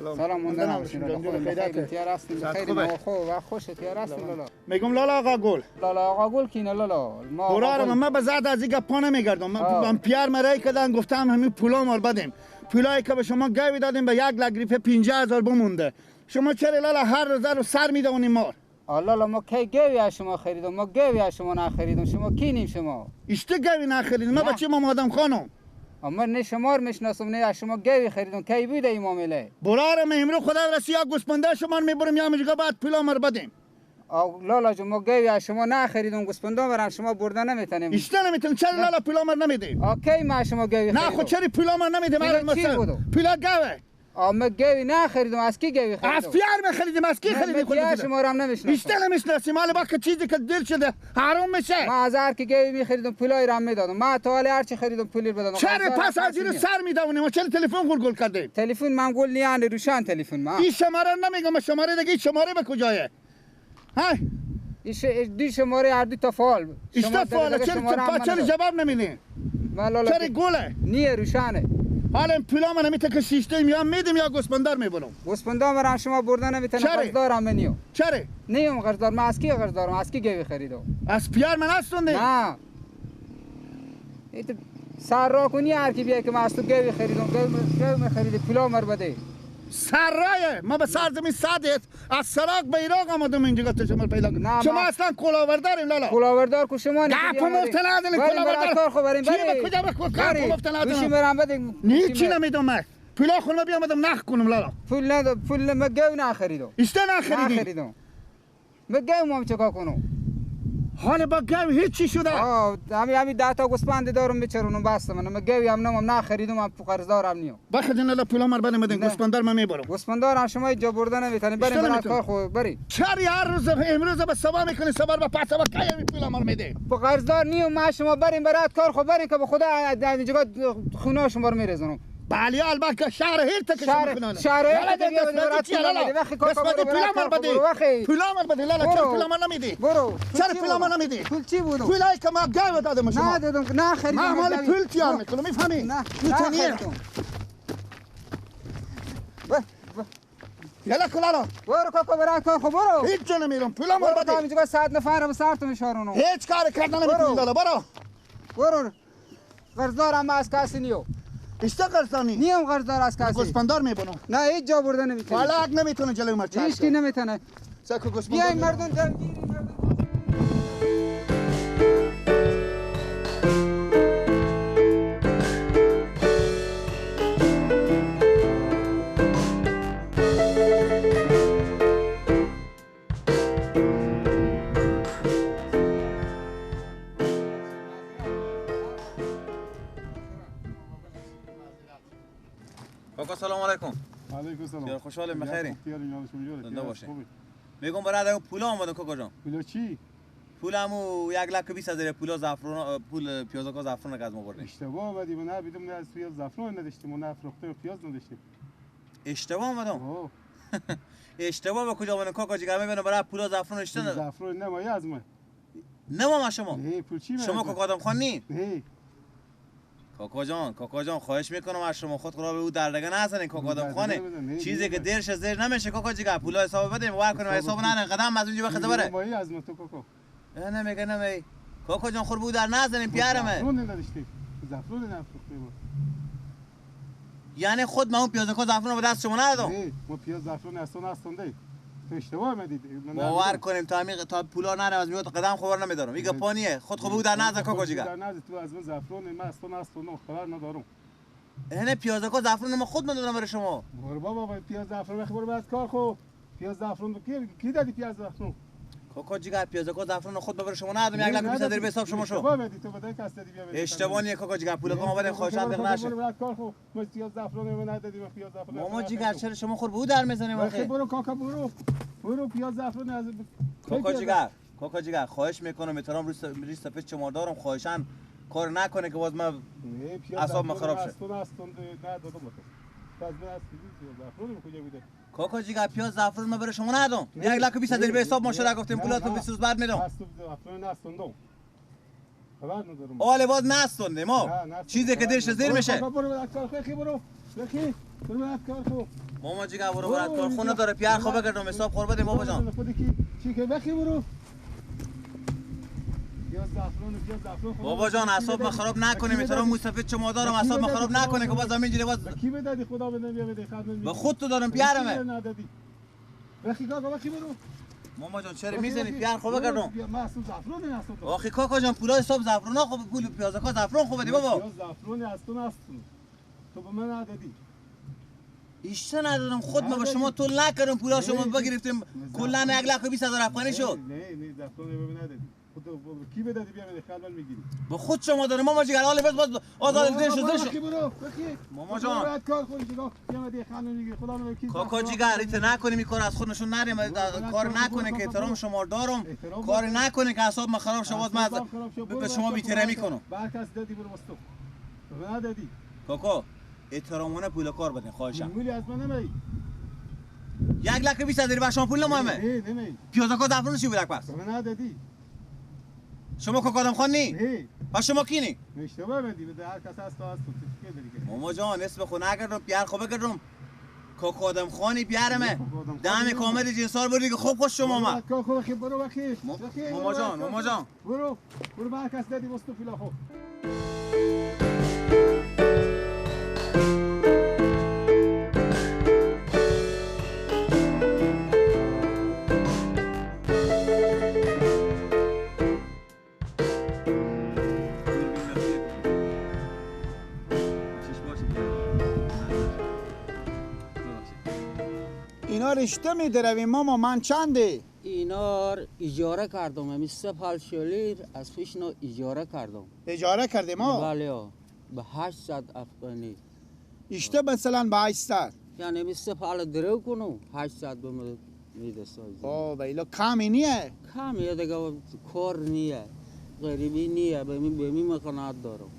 سلام مونده نباشین لالا. خیر هستیم، خیلی ما خوب و خوش تیار هستیم لالا. میگم لالا آقا گل. لالا آقا گل کینه لالا؟ ما برارم ما به زاد از این گپا نمیگردم. من پیار مرای کردن گفتم همین پولا ما بدیم. پولایی که به شما گاوی دادیم به 1 لک ریپه 50,000 بمونده. شما چرا لالا هر روز رو سر میدونیم ما؟ لالا ما کی گاوی از شما خریدم؟ ما گاوی از شما نخریدم. شما کینیم شما؟ اشته گاوی نخریدم. ما بچه ما آدم خانم. اما نه شما رو میشناسم نه از شما گاوی خریدم. کی بوده این معامله؟ برارم امروز خدا رسی یا گوسپنده شما میبرم یا میگه بعد پولا ما بدیم. لالا جون ما گاوی از شما نخریدم، گوسپنده برام شما برده نمیتونیم. اشته نمیتونیم. چرا لالا پولا ما نمیدیم؟ کی ما شما گاوی خریدم؟ نه خود چرا پولا ما نمیدیم؟ پولا گاوه. ما گاوی نخریدم. از کی گاوی خریدم؟ از پیار می خریدیم. از کی خریدیم؟ خودت شما رو هم نمیشناسم. بیشتر نمیشناسیم. حالا با که چیزی که دل شده حرام میشه. ما از هر کی گاوی میخریدم پولای رو هم میدادم. ما تا حالا هر چی خریدم پولی رو بدادم. چرا پس از اینو سر میدونیم؟ ما چرا تلفن گل گل کردیم؟ تلفن من گل نیانه روشن تلفن ما. این شماره نمیگم، شماره دیگه. شماره به کجایه؟ ها این دو شماره هر دو تا فعال. اشتا فعال. چرا جواب نمیدین؟ چرا گله؟ نیه روشنه. حالا پولا من میته که شیشته یا میدم یا گوسپندار میبرم. گوسپندار برام شما برده نمیتونه. قرضدارم منیو. چرا؟ نیم قرضدار. من از کی قرضدارم؟ از کی گوی خریدم؟ از پیار من هستون نه. ایت سر را کنی هر کی بیای که من از تو گوی خریدم. گوی خریدی پولا مر بده. سرایه ما به سرزمین صدت از سراغ به عراق آمدم اینجا تو شما پیدا کنم. شما اصلا کلاورداریم لالا. کلاوردار کو شما نه. گپ مفت نداریم کلاوردار. خو بریم بریم. کجا به کجا مفت نداریم. برم بده. هیچ نمیدم من. پولا خونه بیامدم نخ کنم لالا. پول ندم. پول ما گو نخریدم. ایسته نخریدی؟ نخریدم. ما گو مام چیکار کنم؟ حالا با گو هیچی شده. همین 10 تا گوسفند دارم میچرونم بس. من گوی هم نمم نخریدم، هم قرضدارم نیام. بخدین لالا پولا مر بدم بدین گوسفندار من میبرم. گوسفندار شما اینجا برده نمیتونی. بریم برای کار خو بری. چرا هر روز امروز به صبح میکنی صبح به پس صبح کی پولا مر میده؟ با قرضدار نیام ما شما بریم برات کار خو بریم که به خدا اینجا خونه شما رو میرزنم. بله البته شهر هر تک شما شهر هر تک پولا مر بده. پولا مر بده لالا. چرا پولا مر نمیدی؟ برو. چرا پولا مر نمیدی؟ پول چی بود؟ پولایی که ما گاو دادم شما. ندادم نخریدم. ما مال پول تیار میکنم میفهمی؟ نه نخریدم. یلا کلالا. برو کاکا برو کار خو برو. هیچ جا نمیرم. پولا مر بده. اینجا 100 نفرم سرتو میشارونم. هیچ کار کردن نمیتونی لالا. برو. برو. قرضدارم از کسی نیو. اشتا قرضداری؟ نیم قرضدار از کسی. گوسپندار میبرم. نه هیچ جا برده نمیتونه. فلک نمیتونه جلوی مرد. هیچ کی نمیتونه. سکو گوسپندار. بیاین مردم درگیری مردم. سلام علیکم. علیکم السلام. خوشحالم بخیری. زنده باشه. میگم برادر پولا آمدم کاکا جان. پولا چی؟ پولمو 1,20,000 پولا زعفران پول پیازکا زعفران که از ما بردیم. اشتباه آمدیم ما نبیدم نه از پیاز زعفران نداشتیم و نه فروخته پیاز نداشتیم. اشتباه آمدم. اشتباه به کجا آمدم کاکا جیگر میبینم برای پولا زعفران اشتباه. زعفران نه ما از ما. نه ما شما. پول چی؟ شما کاکا آدم خان نی؟ نه. کاکا جان کاکا جان خواهش میکنم از شما خود خراب او دردگه نزنین کاکا آدم خانه. چیزی که درش از در نمیشه کاکا جیگر پولا حساب بدیم ور کنیم حساب نه قدم از اونجا بخزه بره. مایی از ما تو کاکا. نمیگه نمی کاکا جان خور بود در نزنین پیارمه. زعفرون نداشتیم. زعفرون نفروختیم. یعنی خود من اون پیازکا زعفرون به دست شما ندادم. نه ما پیاز زعفرون اصلا نستونده. تو اشتباه آمدید. باور کنیم تا می تا پولا نره از میاد قدم خبر نمیدارم. این گپانیه خود خب بود در نزن کاکا جیگر. در نزن تو از من زعفرون من اصلا نستوندم خبر ندارم. نه پیازکا زعفرون ما خود من دادم برای شما. برو بابا پیاز زعفرون بخور برو از کار خو. پیاز زعفرون کی دادی پیاز زعفرون؟ کاکا جیگر پیازکا زعفرون خود برای شما ندادم 1,20,000 به حساب شما شو. اشتباه آمدی تو بدای کس دادی بیا. اشتباه نیه کاکا جیگر پول ما بدیم خواهشاً دق نشه. برو کار خو. ما پیاز زعفرون من ندادی ما پیاز زعفرون. ماما جیگر چرا شما خور بود در میزنیم آخه؟ برو کاکا برو. برو پیاز زعفرون از کاکا جیگر کاکا جیگر خواهش میکنم احترام روی سفید شما دارم خواهشاً کار نکنه که باز من اعصاب من خراب شه. کاکا جیگر پیاز زعفرون ما برای شما ندادم. 1,20,000 به حساب ما شده گفتیم پولاتون 20 روز بعد میدم. آله باز نستونده ما چیزی که درش زیر میشه. برو برو. برو بعد کار خو. ماما جیگر برو بعد کار خونه داره پیار خو بگردم حساب خور بده بابا جان. خودی کی چی که بخی برو. بابا جان اعصاب ما خراب نکنیم احترام موسفید شما دارم اعصاب ما خراب نکنه که باز همینجوری باز کی بدادی خدا بده بیا بده خدمت به خود تو دارم پیارمه. ندادی. بخی کاکا بخی برو. ماما جان چرا میزنی پیار خو بگردم. ما اصلا زعفران هستم. آخه کاکا جان پولای حساب زعفران خو پول پیازکا زعفران خو بده بابا. پیاز زعفران هستون تو به من ندادی. ایشته ندادم خود ما به شما طول نکردم پولا شما بگرفتیم کلا 1,20,000 افغانی شد. نه نه زعفران به من ندادی. خود کی بدادی بیا بده خلال میگیری. به خود شما دارم ماما جیگر حال بس باز آزاد دل شد. ماما جان بعد کار خودی جدا بیا بده خلال میگیری خدا نمیگه کی. کاکا جیگر ایت نکنیم این کار از خود نشون نریم کار نکنه که احترام شما دارم کار نکنه که اعصاب من خراب شد باز من به شما بی‌احترامی کنم. برکس دادی برو واسه تو. ندادی. کاکا احترامانه پول کار بدین خواهشم. پولی از من نمی. 1,20,000 به شما پول نمایمه. نه نمی. پیازکا زعفران چی بود پس؟ به من ندادی. شما کاکا آدم خان نی؟ نه. پس شما کی نی؟ اشتباه بدی بده هر کس هست تو هست تو چی دیگه. ماما جان اسم خو نگردم پیار خو بگردم. کاکا آدم خانی پیارمه. دم کامل جنسار بردی که خوب خوش شما ما. کاکا بخی برو بخی. ماما جان ماما جان. برو برو به هر کس دادی واسه تو فیلا خو. اینا رشته میدرویم ماما من چنده؟ اینا اجاره کردم همین 3 پل شلیر از پیش اینا اجاره کردم. اجاره کردیم ما؟ بله به 800 افغانی. اشته مثلا به 800 یعنی همین 3 پل درو کنم 800 به میده سایز. آه به ایلا کمی نیه؟ کمیه دیگه کار نیه غریبی نیه به می قناعت دارم.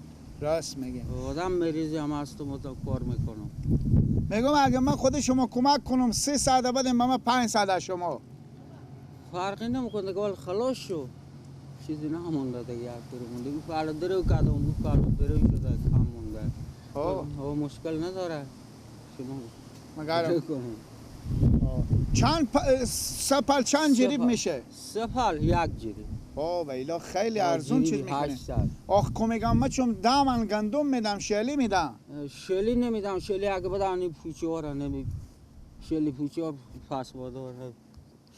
راست میگه آدم مریضی هم هست و کار میکنم. میگم اگه من خود شما کمک کنم 300 بدم به من 500 از شما فرقی نمیکنه دیگه ولی خلاص شو چیزی نمونده دیگه یک درو مونده او پهلو درو کردم او پهلو درو شده کم مونده. او مشکل نداره شما مگرم چند سه پل چند جریب میشه؟ 3 پل 1 جریب. آه ویلا خیلی ارزون چیز میکنه. آخ میگم من چون دامن گندم میدم شلی میدم. شلی نمیدم شلی اگه بدم این پوچه ها را نمی شلی پوچه ها پس بادار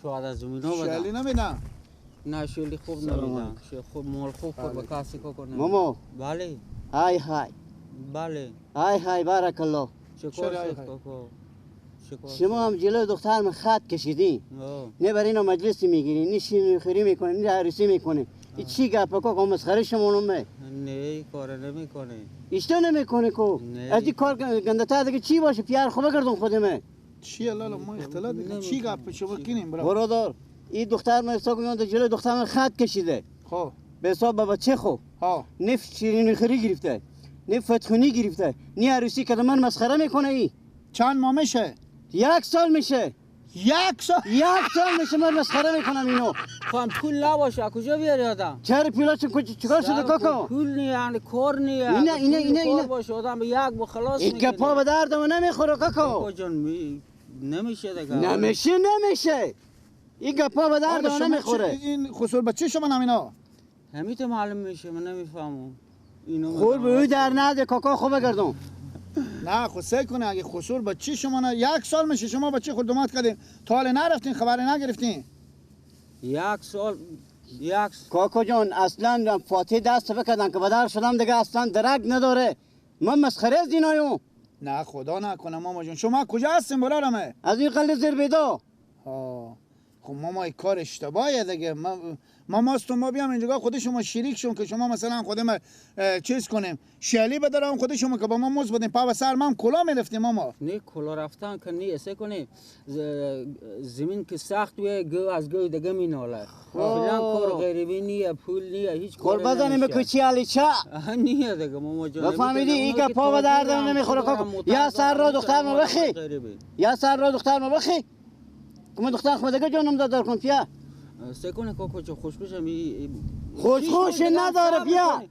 شاید از زمین ها بدم. شلی نمیدم. نه شلی خوب نمیدم. خوب مال خوب خور به کسی که کنه. ماما. بله. های های. بله. های های بارک الله. چه کار شد کاکا؟ شما هم جلو دختر من خط کشیدین. نه برای اینا مجلسی میگیری، نه شیرینی خوری میکنی، نه عروسی میکنی. این چی گپه کاکا مسخره شما نه؟ نه کار نمیکنه. ایشتا نمیکنه کو. از این کار گنده تر دیگه چی باشه؟ پیار خو بگردم خودمه. چی لالا ما اختلاط میکنیم. چی گپ شما کینیم برادر؟ برادر این دختر من حساب میاد جلو دختر من خط کشیده. خب به حساب بابا چه خو؟ ها. نه شیرینی خوری گرفته، نه فتخونی گرفته، نه عروسی کرده. من مسخره میکنه ای. چند ماه میشه؟ 1 سال میشه. 1 سال؟ 1 سال میشه من مسخره میکنم اینو. خب پول نباشه کجا بیاری آدم؟ چرا پولا چیکار شده کاکا؟ پول نیه یعنی کار نیه. اینه اینه اینه اینه باشه آدم به یک با خلاص میکنه. این گپا به دردم نمیخوره کاکا. کاکا جان نمیشه دیگه. نمیشه نمیشه. این گپا به دردم نمیخوره. این خسور بچه شما نمینا. همین تو معلوم میشه من نمیفهمم. اینو خور به او در نده کاکا خوب بگردم. نه خود سعی کنه اگه خسور بچه شما نه 1 سال میشه شما بچه خود دومات کردیم تا حال نرفتین خبر نگرفتین. 1 سال یک کاکا جان اصلا فاتح دست بکردن که بدر شدم دیگه اصلا درک نداره. من مسخره از اینایو. نه خدا نکنه ماما جان شما کجا هستین برارمه؟ از این قله زربیدا. ها خب ماما این کار اشتباهه دیگه. ما ماستون ما بیام اینجا خود شما شریک شون که شما مثلا خود ما چیز کنیم شلی بدارم خود شما که با ما موز بدیم پا و سر ما هم کلا میرفتیم ماما. نه کلا رفتن که نه اسه کنه زمین که سخت و گو از گو دیگه میناله. فعلا کار غریبی نیه پول نیه هیچ کار نمیشه. بزنیم به کوچی علیچه نیه دیگه ماما جان. بفهمیدی این که پا به دردم نمیخوره کاکا. یا سر را دختر ما بخی یا سر را دختر ما بخی کم دختر خود دیگه جانم دادار کن بیا. سکونه کاکا چه خوش خوشم خوش خوش نداره بیا.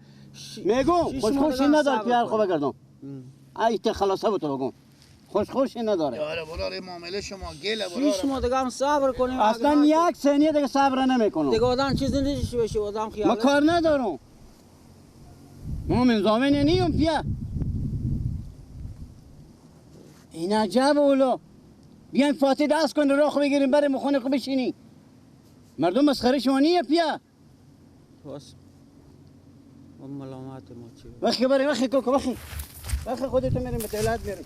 میگم خوش خوش نداره بیا خو بگردم. ای ته خلاصه بتو بگم. خوش خوشی نداره. یاره برار معامله شما گله برار. شش ماه دیگه هم صبر کنیم. اصلا یک ثانیه دیگه صبر نمیکنم. دیگه آدم چیزی نیست بشه آدم خیال. ما کار ندارم. ما من زامن نیم پیا. این عجب اولا. بیاین فاتی دست کن راه بگیریم بریم خونه خو بشینی. مردم مسخره شما نیه پیا. بس. ملامت ما چی؟ وخی بریم وخی کوکو وخی. وخی خودتون میریم به تولد میریم.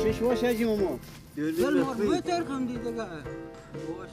چش باش حاجی ماما. دل مار بهتر کن دیگه. باش.